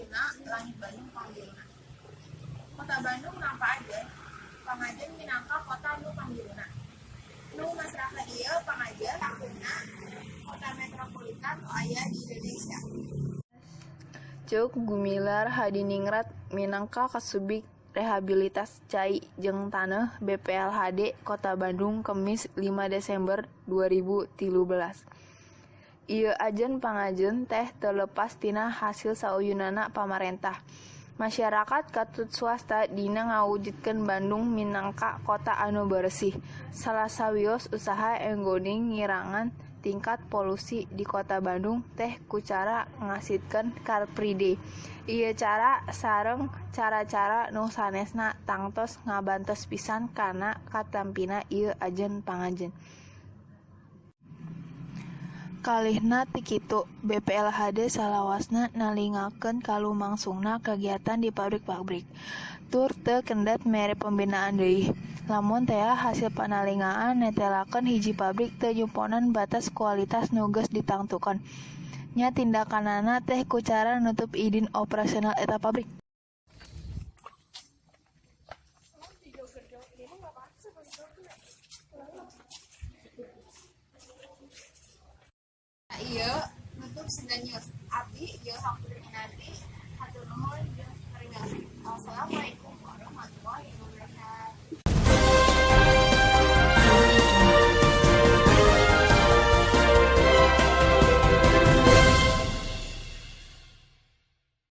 Tuna Langit Bandung panghiluna. Kota Bandung nampa ajen pangajen minangka kota nu panghiluna. Nu masrahkeun ieu pangajen langkungna kota metropolitan nu aya di Indonesia. Ceuk Gumilar Hadiningrat minangka Kasubag Rehabilitas Cai jeung Taneuh BPLHD Kota Bandung Kemis 5 Desember 2013. Ieu ajen pangajen teh teu lepas tina hasil sauyunan pamarentah, masyarakat katut swasta dina ngawujudkeun Bandung minangka kota anu beresih. Salah sawios usaha enggoning ngirangan tingkat polusi di Kota Bandung teh ku cara ngasitkeun Car Free Day. Ieu cara sareng cara-cara nu sanesna tangtos ngabantos pisan kana katampina ieu ajen pangajen. Kalihna ti kitu, BPLHD salawasna nalingakeun kalumangsungna kagiatan di pabrik-pabrik, tur teu kendat mere pembinaan deui. Lamun tea hasil panalingaan netelakeun hiji pabrik teu nyumponan batas kualitas nu geus ditangtukeun, nya tindakanana teh ku cara nutup idin operasional eta pabrik. Ieu nutup Sundanews. Abdi ieu hampura minanti.